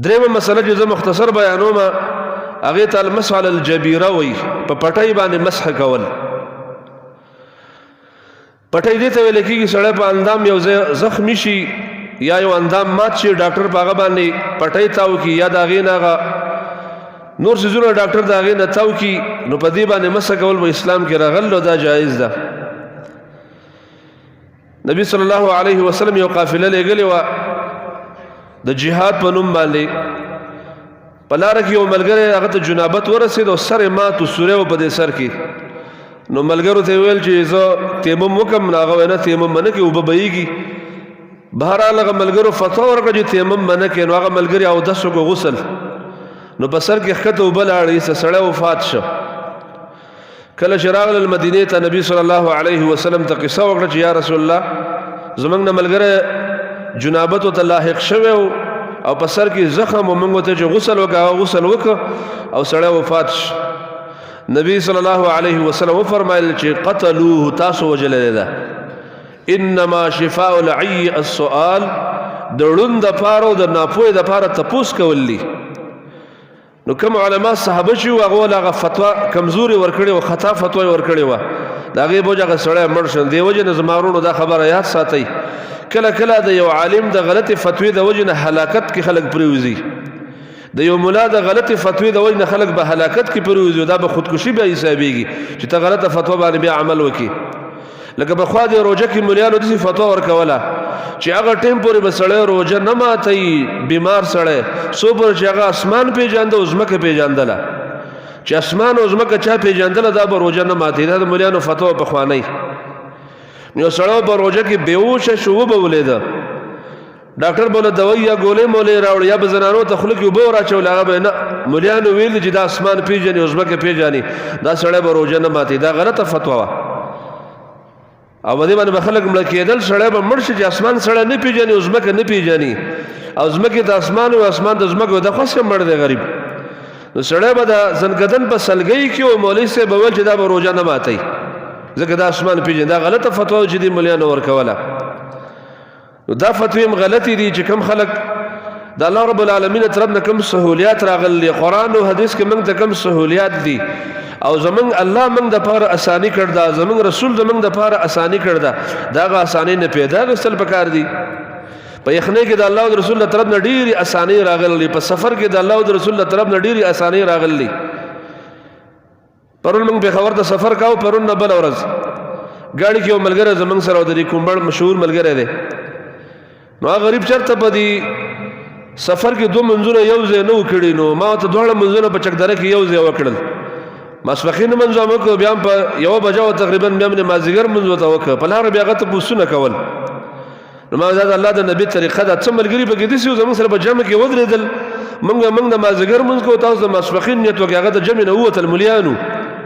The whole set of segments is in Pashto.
درېمه مسله چې زه مختصر بیانوم، هغې ته المسح علی الجبیره وایي، په پټۍ باندې مسح کول. پټۍ دې ته ویل کېږي سړی په اندام یو ځای زخمي شي یا یو اندام مات شي، ډاکټر په هغه باندې پټۍ تاو کړي یا د هغې نه هغه نور څیزونه ډاکټر د هغې نه تاو کړي، نو په دې باندې مسح کول په اسلام کې راغلی او دا جایز ده. نبی صلی الله علیه وسلم یو قافله لېږلې وه د جهاد په نوم باندې. په لاره کې یو ملګری هغه ته جنابت ورسېد او سر یې مات و، سوری و په دې سر کې. نو ملګرو ته ویل چې زه تیمم وکم، نو هغه ویل نه، تیمم به نه کوي، اوبه بهیږي. بهرحال هغه ملګرو فتوا ورکړه چې تیمم به نه کوي. نو هغه ملګري اودس وکړو، غسل، نو په سر کې ښکته اوبه لاړې، څه سړی وفات شو. کله چې راغلل مدینې ته، نبی صلی الله علیه وسلم ته قصه وکړه چې یا رسول الله، زمونږ نه ملګری جنابت ته لاحق شوی او په سر کې زخم، او موږ ته چې غسل وکړه، هغه غسل وکړه او سړی وفات شو. نبی صلی الله علیه وسلم فرمایل چې قتلوه، تاسو وجلې ده. انما شفاء العی السؤال، د ړوند دپاره او د ناپوهې دپاره تپوس کول دي. نو کوم علما صحابه چې وو، هغه له هغه فتوا کمزوري ورکړې وه، خطا فتوا یې ورکړې وه، د هغې بوجه هغه سړی مړ شو. دې وجې نه زما وروڼو دا خبره یاد ساتئ، کله کله د یو عالم د غلطې فتوې د وجې نه هلاکت کې خلک پرېوځي، د یو ملا د غلطې فتوې د وجې نه خلک به هلاکت کې پرېوځي، دا به خودکشي بیا حسابېږي چې ته غلطه فتوا باندې بیا عمل وکړي. لکه بخوا د روزه کې مليانو داسې فتوا ورکوله چې هغه ټیم پورې به سړی روزه نه ماتوي، بیمار سړی څو پورې چې هغه اسمان پېژانده او ځمکه پېژاندله، چې اسمان او ځمکه چا پېژاندله دا به روزه نه ماتوي. دا د مليانو فتوا پخوانۍ. نو سړی په روزه کې بېهوشه شو، وبه ولیده، ډاکټر به له دوایي یا ګولۍ مولۍ راوړي یا به زنانو ته خوله کې اوبه وراچول، هغه به نه. ملیانو ویل چې دا اسمان پېژني او ځمکه پېژني، دا سړی به روژه نه ماتوي. دا غلطه فتوا وه او په دې باندې به خلک مړه کېدل. سړی به مړ شي چې اسمان سړی نه پېژني او ځمکه نه پېژني، او ځمکې ته اسمان او اسمان د ځمکې، دا خو څه مړ دی غریب. نو سړی به د ځنکدن په سلګۍ کې او مولوي صاحب به ویل چې دا به روژه نه ماتوي ځکه دا اسمان پېژني. دا غلطه فتوا چې دې ملیانو ورکوله. نو دا فتوی هم غلطی دي چې کم خلک د الله رب العالمین طرف نه کم سہولیات راغلي، قرآن او حدیث کې موږ ته کم سہولیات دي، او زمنګ الله موږ د پاره اسانی کړ دا، زمنګ رسول زمنګ د پاره اسانی کړ دا، دا غ اسانی نه پیدا غسل پکار دي. په یخنۍ کې د الله او رسول له طرف نه ډېری اسانی راغلي، په سفر کې د الله او رسول له طرف نه ډېری اسانی راغلي. پرون موږ پېښور ته سفر کاو، پرون نه بل ورځ ګاډي کې یو ملګری زمونږ سره د دې کومبړ مشهور ملګری دی. نو هغه غریب چرته په دې سفر کې دوه منځونه یو ځای نه وکړي، نو ما ته دواړه منځونه په چکدره کې یو ځای وکړل. ماسپښین منځ هم وکړ، بیا هم په یوه بجه وه تقریبا، بیا مې مازدیګر منځ ورته وکړ. په لاره بیا هغه ته پوسونه کول. نو ما دا د الله د نبی طریقه ده. څه ملګري پکې داسې وو زموږ سره په جمع کې ودرېدل، موږ د مازدیګر لمونځ کوو، تاسو د ماسپښین نیت وکړئ. هغه د جمع نه ووتل، ملیانو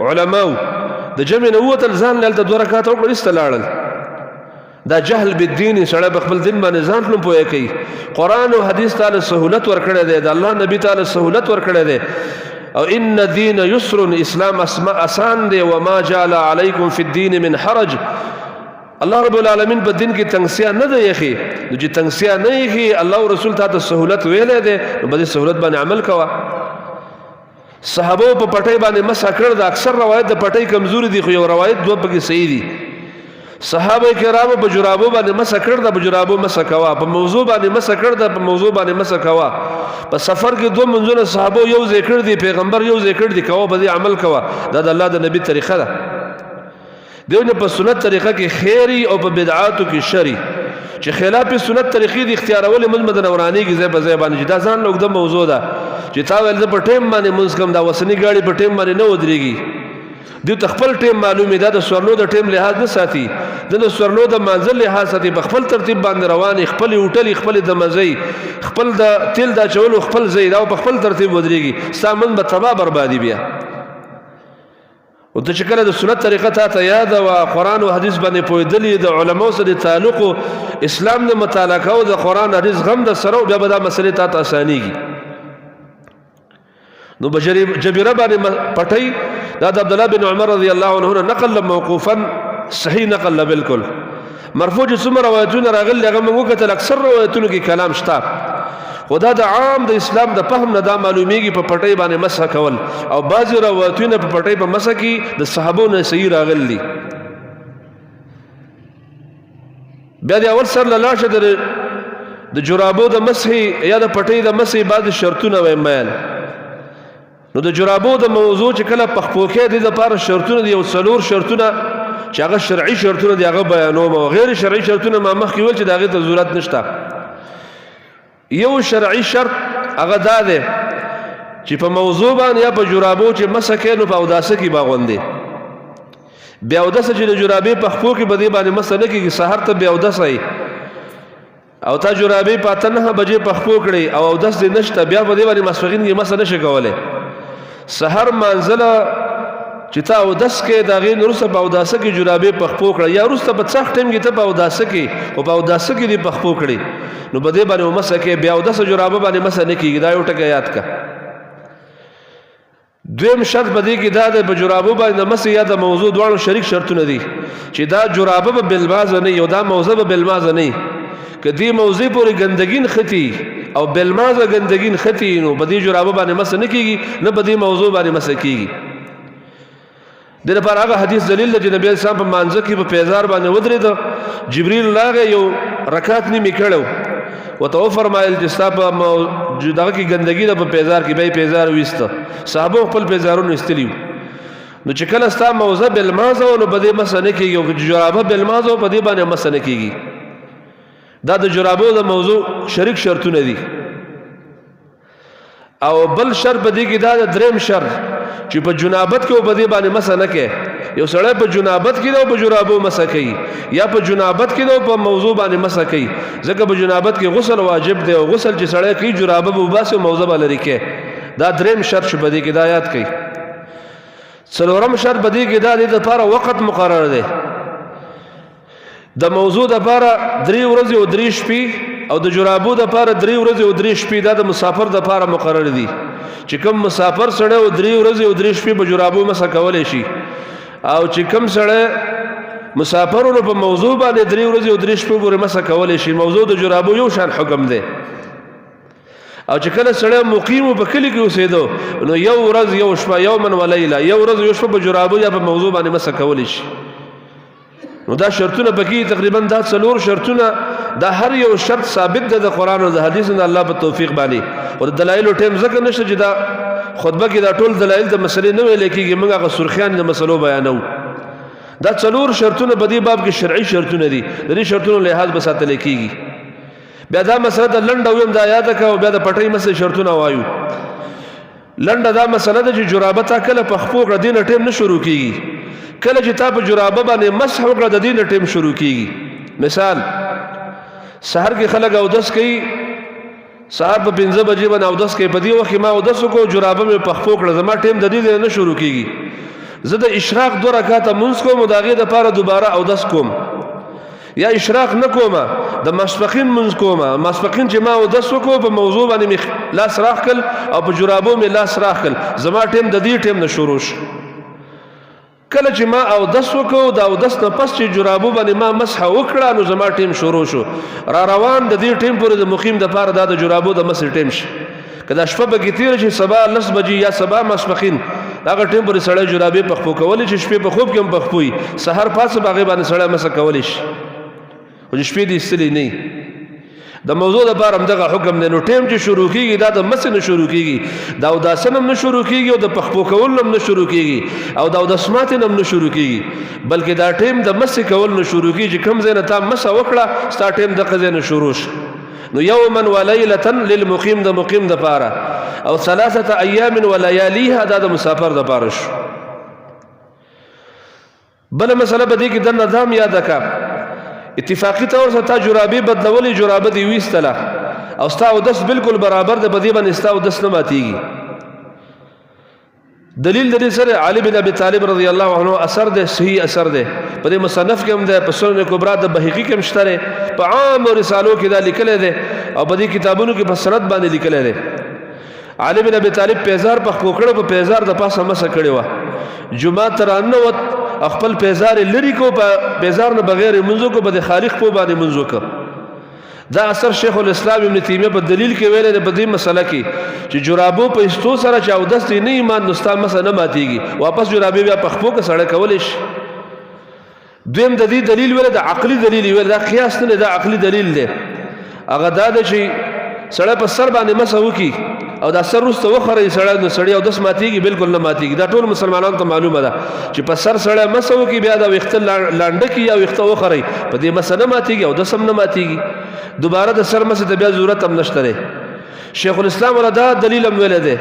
علماو د جمع نه ووتل، ځان له هلته دوه رکعاته وکړل، ایسته لاړل. دا جهل بالدین، سړی په خپل دین باندې ځان نه پوهه کوي. قرآن او حدیث تعالی سہولت ورکړی دی، د الله نبی تعالی سہولت ورکړی دی. او ان الدین یسر، اسلام اسان دی. وما جعل علیکم فی الدین من حرج، الله رب العالمین په دین کې تنگسیا نه دی یخي. نو چې تنگسیا نه یخي، الله او رسول ته سہولت ویلې ده، نو په دې سہولت باندې عمل کوه. صحابه په پټۍ باندې مسح کړ. د اکثر روایت د پټۍ کمزوري دي، خو یو روایت دوه پکې صحیح دي. صحابه کرامو په جرابو باندې مسح کړ، د جرابو مسح کوا. په موضوع باندې مسح کړ، د په موضوع باندې مسح کوا. په سفر کې دوه منځونه صحابه یو ذکر دي، پیغمبر یو ذکر دي، کوا، په دې عمل کوا. دا د الله د نبی طریقه ده. دیونه په سنت طریقه کې خیری او په بدعاتو کې شری، چې خلاف سنت طریقې د اختیارول موږ مدن ورانیږي ځای په ځای باندې. دا ځان لوګ د موضوع ده چې تا ویل په ټیم باندې موږ کوم، دا وسنی گاډي په ټیم باندې نه ودرېږي. دیو ته خپل ټیم معلومه ده، د سورلو د ټیم لحاظ نه ساتي، د سورلو د منزل لحاظ ساتي، په خپل ترتیب باندې رواني، خپل هوټل، خپل د مزي، خپل د تیل د چولو خپل ځای، دا په خپل ترتیب ودرېږي. سامان به تباہ بربادي بیا. او ته چې کله د سنت طریقه تا ته یاد او قرآن او حدیث باندې پوهېدلې، د علماو سره تعلق، اسلام د مطالعه او د قرآن حدیث غم د سره، بیا به دا مسلې تا ته اسانېږي. نو جبیره باندې پټۍ، دا د عبدالله بن عمر رضی الله عنه نقل موقوفا، صحیح نقل بالکل. مرفوع چې څومره روایتونه راغلي هغه موږ وکتل، اکثر روایتونو کې کلام شته. خو دا د عام د اسلام د فهم نه دا معلومیږي په پټۍ باندې مسح کول، او بعضې روایتونه په پټۍ په مسح کې د صحابو نه صحیح راغلي. بیا د اول سر لاړ شه د جرابو د مسح یا د پټۍ د مسح بعضې شرطونه وایم بیان. نو د جرابو د موضوع چې کله په خپو کې د لپاره شرطونه دي، یو څلور شرطونه چې هغه شرعي شرطونه دي هغه بیانوم، او غیر شرعي شرطونه ما مخکې ویل چې د هغې ته ضرورت نشته. یو شرعي شرط هغه دا دی چې په موضوع باندې یا په جرابو چې مسه کوې نو په اوداسه کې به غوندې، بیا اوداسه چې د جرابې په خپو کې به دې باندې مسه نه کېږي، سهار ته بیا اوداسه یې او تا جرابې په 8-9 بجې په خپو کړې او اودس دې نشته، بیا په دې باندې ماسپښین کې مسه نشې کولی. سهار مانځله چې تا اودس کې د هغې نه وروسته په اوداسه کې جرابې په خپو کړه، یا وروسته په څښت ټایم کې ته په اوداسه کې او په اوداسه کې دې په خپو کړې، نو په دې باندې مسه کې بیا اودسه جرابه باندې مسه نه کېږي. دا یو ټکی یاد کړه. دویم شرط په دې کې دا دی په جرابو باندې د مسې یا د موضوع دواړو شریک شرطونه دي چې دا جرابه به بلمازه نه او دا موضوع به بلمازه نه، که دې موضوع پورې ګندګي نښتي او بلمازه ګندګي نښتي نو په دې جرابه باندې مسه نه کېږي، نه په دې موضوع باندې مسه کېږي. د دې لپاره هغه حدیث دلیل دی چې نبی اسلام په مانځه کې په پیزار باندې ودرېده، جبریل راغی یو رکعت نیمې کړی ورته وفرمایل چې ستا په دغه کې ګندګي ده په پیزار کې، بیا یې پیزار ویسته، صحابو خپل پیزارونه ایستلي وو. نو چې کله ستا موضع بلمازه و نو په دې مسه نه کېږي، او که جرابه بلمازه و په دې باندې مسه نه کېږي. دا د جرابو د موضوع شریک شرطونه دي. او بل شرط په دې کې دا د دریم شرط چې په جنابت کې په دې باندې مسه نه کوي. یو سړی په جنابت کې دا په جرابو مسه کوي، یا په جنابت کې دا په موضوع باندې مسه کوي، ځکه په جنابت کې غسل واجب دی، او غسل چې سړی کوي جرابه به وباسي او موضوع به لرې کوي. دا دریم شرط چې په دې کې دا یاد کوي. څلورم شرط په دې کې دا د لپاره وخت مقرر دی. د موضوع د پاره 3 ورځې او 3 شپې، او د جرابو د پاره 3 ورځې او 3 شپې، دا د مسافر د پاره مقرر دي چې کوم مسافر سړی او 3 ورځې او 3 شپې په جرابو مسه کولی شي، او چې کوم سړی مسافرونو په موضوع باندې 3 ورځې او 3 شپې پورې مسه کولی شي. موضوع د جرابو یو شان حکم دی. او چې کله سړی مقیم په کلي کې اوسېدو نو یو ورځ یو شپه، یوما ولیله، یو ورځ یو شپه په جرابو یا په موضوع باندې مسه کولی شي. نو دا شرطونه پکې تقریبا دا څلور شرطونه، دا هر یو شرط ثابت ده د قرآن او د حدیث نه الله په توفیق باندې. او د دلایلو ټیم ځکه نشته چې دا خطبه کې دا ټول دلایل د مسلې نه ویل کېږي، موږ هغه سرخیان د مسلو بیانو. دا څلور شرطونه په دې باب کې شرعي شرطونه دي، د دې شرطونو لحاظ به ساتل کېږي. بیا دا مسله د لنډه ویم دا یاده کړه، او بیا د پټۍ مسلې شرطونه وایو. لنډه دا مسله ده چې جرابه تا کله په خپو کړه، دې نه ټیم نه شروع کېږي. کله چې تا په جرابه باندې مسح وکړه، د دې نه ټیم شروع کېږي. مثال، سهار کې خلک اودس کوي، سهار په 5 بجې باندې اودس کوي، په دې وخت کې ما اودس وکړو، جرابه مې په خپو کړه، زما ټیم د دې ځای نه شروع کېږي. زه د اشراق 2 رکعاته لمونځ کوم او د هغې دپاره دوباره اودس کوم، یا اشراق نه کومه، د ماسپخین منځ کومه. ماسپخین چې ما اودس وکړو، په موضوع باندې مې لاس راښکل او په جرابو مې لاس راښکل، زما ټیم د دې ټیم نه شروع شو. کله چې ما اودس وکړو، د اودس نه پس چې جرابو باندې ما مسح وکړه، نو زما ټیم شروع شو. را روان د دې ټیم پورې د مقیم دپاره دا د جرابو د مسح ټیم شي. که دا شپه پکې تېره شي، سبا 10 بجې یا سبا ماسپښین هغه ټیم پورې سړی جرابې په خپو کولی شي، شپې په خوب کې هم په خپو وي، سهار پاڅه په هغې باندې سړی مسه کولی شي، خو چې شپې دې ایستلې نه وي. د موضوع دپاره هم دغه حکم دی. نو ټیم چې شروع کېږي دا د مسې نه شروع کېږي، دا اوداسه نه هم نه شروع کېږي، او د پخپو کولو نه هم نه شروع کېږي، او د اودس ماتې نه هم نه شروع کېږي، بلکې دا ټیم د مسې کولو نه شروع کېږي. چې کوم ځای نه تا مسه وکړه، ستا ټیم دغه ځای نه شروع شو. نو یوما ولیلة للمقیم د مقیم د پاره، او 3 ایام ولیالیها دا د مسافر د پاره شو. بله مسله په دې کې د نظام یاده کا. اتفاقي طور سره تا جرابې بدلولې، جرابه دې ویستله او ستا اودس بالکل برابر ده، په دې باندې ستا اودس نه ماتېږي. دلیل د دې سره علي بن ابي طالب رضی الله عنه اثر ده، صحیح اثر ده، په دې مصنف کې هم ده، په سنن کبرا د بهقي کې هم شته ده، په عام رسالو کې دا لیکل ده، او په دې کتابونو کې په سند باندې لیکل ده. علي بن ابي طالب پیزار په خپل کړو، په پیزار د پاسه مسه کړی و، جمعه تر انوت خپل پیزار لری کو، په پیزار نه بغیر منځو کو، په خالق په باندې منځو کو. دا اثر شیخ الاسلام ابن تیمیه په دلیل کې ویل دی په دې مسله کې چې جرابو په استو سره چې او دست نه ایمان نو ستا مسه نه ماتیږي، واپس جرابې بیا په خپو کې سړی کولی شي. دویم د دې دلیل ویل د عقلي دلیل ویل، دا قیاس نه، دا عقلي دلیل دی. هغه دا دی چې سړی په سر باندې مسه وکي او دا سر وروسته وخوري سړی، نو سړی اودس ماتیږي؟ بالکل نه ماتیږي. دا ټول مسلمانانو ته معلومه ده چې په سر سړی مسه وکي، بیا دا ویښته لانډه کي یا ویښته وخوري، په دې مسه نه ماتیږي او دس هم نه ماتیږي. دوباره د سر مسه ته بیا ضرورت هم نشته دی. شیخ الاسلام ولا دا دلیل هم ویل دی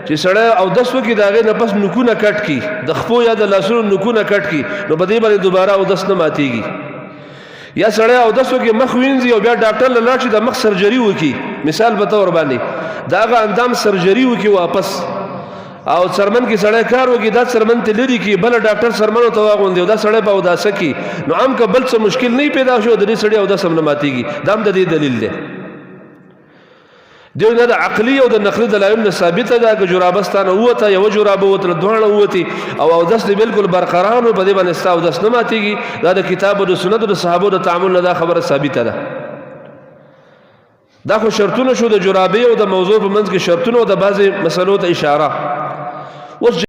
چې سړی او دس وکي، د هغې نه پس نوکونه کټ کي، د خپو یا د لاسونو نوکونه کټ کي، نو په دې باندې دوباره او دس نه ماتیږي. یا سړی او دسو کې مخ وینځي او بیا ډاکټر له لاړ شي، د مخ سرجري وکي، مثال په تور باندې دا هغه اندام سرجري وکي واپس، او څرمن کې سړی کار وکي، دا څرمن ته لري کی، بل ډاکټر څرمن ته واغوندي او دا سړی په اوداسه کې، نو عام که بل څه مشکل نه پیدا شو، د دې سړی اوداسه هم نه ماتیږي. دا هم د دې دلیل دی. دیو نه د عقلی او د نقلی دلایل نه ثابته ده که جرابه ستانه ووته، یو جرابه ووتله، دواړه ووتي او اودس دې بالکل برقرار نو په دې باندې ستا اودس نه ماتېږي. دا د کتاب او د سنت او د صحابو د تعامل نه دا خبره ثابته ده. دا خو شرطونه شو د جرابې او د موضوع په منځ کې شرطونه او د بعضې مسلو ته اشاره. اوس